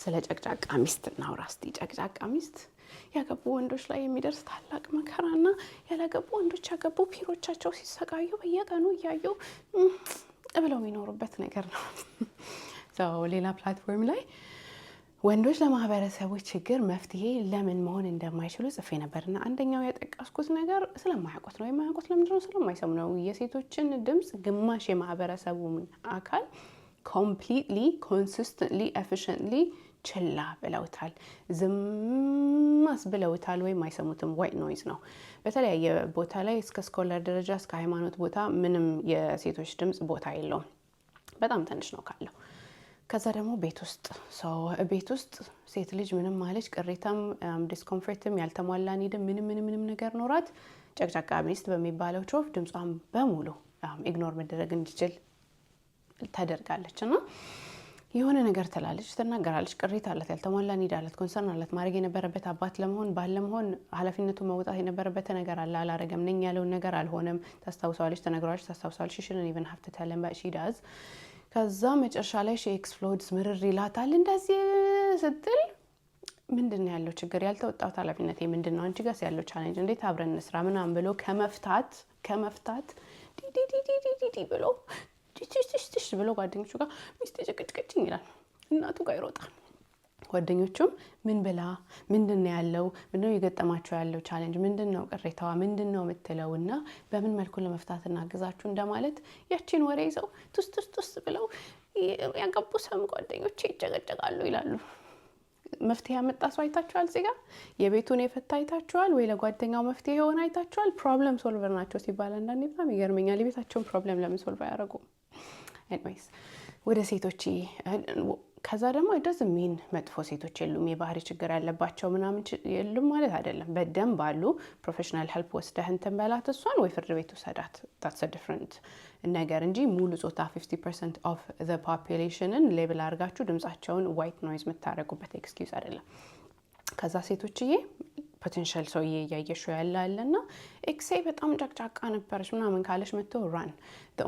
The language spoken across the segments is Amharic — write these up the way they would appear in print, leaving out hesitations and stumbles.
ስለ ጨቅጫቃ ሚስት እናውራ እስቲ። ጨቅጫቃ ሚስት ያገቡ ወንዶች ላይ የሚደርስ ታላቅ መከራና ያላገቡ ወንዶች ያገቡ peer ኦቻቸው ሲሰቃዩ በየቀኑ እያዩ ብለው የሚኖሩበት ነገር ነው። ሌላ platform ላይ ወንዶች ለማህበረሰቡ ችግር መፍትሄ ለምን መሆን እንደማይችሉ ጽፌ ነበር እና አንደኛው የጠቀስኩት ነገር ስለማያውቁት ነው። የማያውቁት ለምንድን ነው? ስለማይሰሙ ነው። የሴቶችን ድምፅ ግማሽ የማህበረሰቡን አካል completely, consistently, efficiently ችላ ብለውታል፣ ዝም አስብለውታል፣ ወይም አይሰሙትም። White noise ነው። በተለያየ ቦታ ላይ እስከ scholar ደረጃ፣ እስከ ሃይማኖት ቦታ ምንም የሴቶች ድምፅ ቦታ የለውም። በጣም ትንሽ ነው ካለው። ከዛ ደግሞ ቤት ውስጥ፣ so ቤት ውስጥ ሴት ልጅ ምንም ማለች ቅሬታም discomfort ም ያልተሟላ need ም ምንም ምንም ምንም ነገር ኖራት ጨቅጫቃ ሚስት በሚባለው trope ድምጿን በሙሉ ignore መደረግ እንዲችል ተደርጋለች። እና የሆነ ነገር ትላለች፣ ትናገራለች፣ ቅሬታ አላት፣ ያልተሟላ need አላት፣ concern አላት። ማድረግ የነበረበት አባት ለመሆን፣ ባል ለመሆን ኃላፊነቱ መውጣት የነበረበት ነገር አለ፣ አላረገም፣ ነኝ ያለውን ነገር አልሆነም። ታስታውሰዋለች፣ ተነግረዋለች፣ ታስታውሰዋለች። She shouldn't even have to tell him, but she does። ከዛ መጨረሻ ላይ she explodes፣ ምርር ይላታል። እንደዚህ ስትል ምንድን ነው ያለው ችግር? ያልተወጣሁት ኃላፊነት ምንድን ነው? አንቺ ጋርስ ያለው challenge እንዴት አብረን እንስራ ምናምን ብሎ ከመፍታት ዲዲዲዲዲዲ ብሎ ቲሽ ብሎ ጓደኞቹ ጋር ሚስቴ ጨቀጨቀችኝ ይላል። እናቱ ጋር ይሮጣል። ጓደኞቹም ምን ብላ፣ ምንድን ነው ያለው፣ ምንድን ነው የገጠማቸው ያለው challenge፣ ምንድን ነው ቅሬታዋ፣ ምንድን ነው የምትለው እና በምን መልኩ ለመፍታት እናግዛችሁ እንደማለት ያቺን ወሬ ይዘው ቱስ ቱስ ቱስ ብለው ያገቡ ሰም ጓደኞቼ ይጨቀጨቃሉ ይላሉ። መፍትሄ ያመጣ ሰው አይታችኋል? እዚህ ጋር የቤቱን የፈታ አይታችኋል ወይ? ለጓደኛው መፍትሄ የሆነ አይታችኋል? Problem solver ናቸው ሲባል አንዳንዴ በጣም ይገርመኛል። የቤታቸውን problem ለምን solve አያደርጉም? Anyways፣ ወደ ሴቶች። ከዛ ደግሞ doesn't mean መጥፎ ሴቶች የሉም፣ የባህሪ ችግር ያለባቸው ምናምን የሉም ማለት አይደለም። በደንብ አሉ። Professional help ወስደህ እንትን በላት እሷን ወይ ፍርድ ቤት ውሰዳት። That's a different ነገር እንጂ ሙሉ ጾታ 50% of the population ን label አድርጋችሁ ድምጻቸውን white noise የምታደርጉበት excuse አይደለም። ከዛ ሴቶችዬ፣ potential ሰውዬ እያየሽው ያለ አለና ex ኤ በጣም ጨቅጫቃ ነበረች ምናምን ካለሽ መጥቶ run።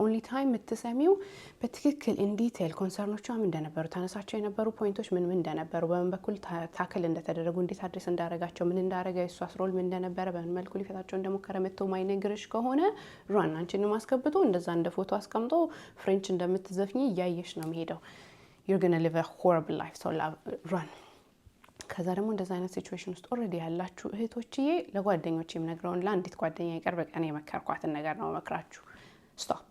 Only time የምትሰሚው በትክክል in detail concern ኦቿ ምን እንደነበሩ፣ ታነሳቸው የነበሩ point ኦች ምን ምን እንደነበሩ፣ በምን በኩል tackle እንደተደረጉ፣ እንዴት address እንዳረጋቸው፣ ምን እንዳረገ፣ የእሷስ role ምን እንደነበረ፣ በምን መልኩ ሊፈታቸው እንደሞከረ መጥቶ ማይነግርሽ ከሆነ run። አንቺንም አስገብቶ እንደዛ እንደ ፎቶ አስቀምጦ French እንደምትዘፍኝ እያየሽ ነው የሚሄደው። You're gonna live a horrible life, so run። ከዛ ደግሞ እንደዛ አይነት situation ውስጥ already ያላችሁ እህቶችዬ፣ ለጓደኞች የምነግረውን፣ ለአንዲት ጓደኛ የቅርብ ቀን የመከርኳትን ነገር ነው መክራችሁ። Stop።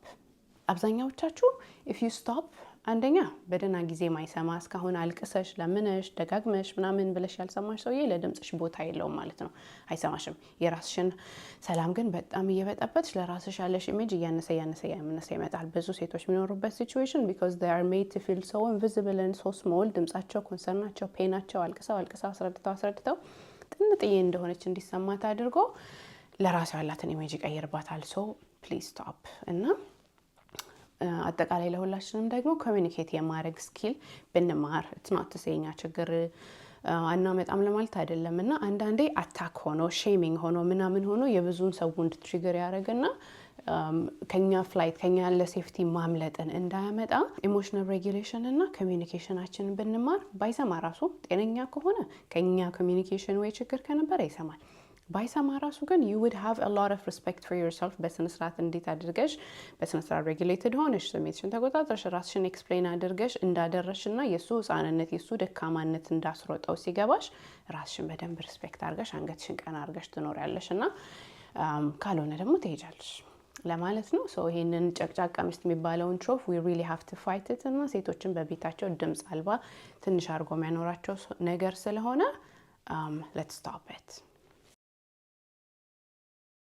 አብዛኛዎቻችሁ if you stop፣ አንደኛ በደህና ጊዜ ማይሰማ፣ እስካሁን አልቅሰሽ ለምነሽ ደጋግመሽ ምናምን ብለሽ ያልሰማሽ ሰውዬ ለድምፅሽ ቦታ የለውም ማለት ነው፣ አይሰማሽም። የራስሽን ሰላም ግን በጣም እየበጠበጥሽ ለራስሽ ያለሽ image እያነሰ እያነሰ እያነሰ ይመጣል። ብዙ ሴቶች የሚኖሩበት situation because they are made to feel so invisible and so small፣ ድምጻቸው፣ concern ኣቸው፣ pain ኣቸው አልቅሰው አልቅሰው አስረድተው አስረድተው ጥንጥዬ እንደሆነች እንዲሰማት አድርጎ ለራሷ ያላትን image ይቀይርባታል። So please stop። እና አጠቃላይ ለሁላችንም ደግሞ communicate የማድረግ skill ብንማር፣ ትናት የኛ ችግር አናመጣም ለማለት አይደለም። እና አንዳንዴ attack ሆኖ፣ shaming ሆኖ፣ ምናምን ሆኖ የብዙን ሰው wound trigger ያደረግና ከኛ flight፣ ከኛ ለ safety ማምለጥን እንዳያመጣ emotional regulation እና communication ኣችንን ብንማር፣ ባይሰማ ራሱ ጤነኛ ከሆነ ከኛ communication ወይ ችግር ከነበረ ይሰማል። ባይሰማ ራሱ ግን you would have a lot of respect for yourself። በስነስርዓት እንዴት አድርገሽ በስነስርዓት regulated ሆነሽ፣ ስሜትሽን ተቆጣጥረሽ፣ ራስሽን explain አድርገሽ እንዳደረሽ እና የእሱ ህፃንነት፣ የእሱ ደካማነት እንዳስሮጠው ሲገባሽ ራስሽን በደንብ respect አድርገሽ፣ አንገትሽን ቀና አድርገሽ ትኖሪያለሽ እና ካልሆነ ደግሞ ትሄጃለሽ ለማለት ነው። So ይሄንን ጨቅጫቃ ሚስት የሚባለውን trope we really have to fight it። እና ሴቶችን በቤታቸው ድምፅ አልባ ትንሽ አድርጎ የሚያኖራቸው ነገር ስለሆነ let's stop it።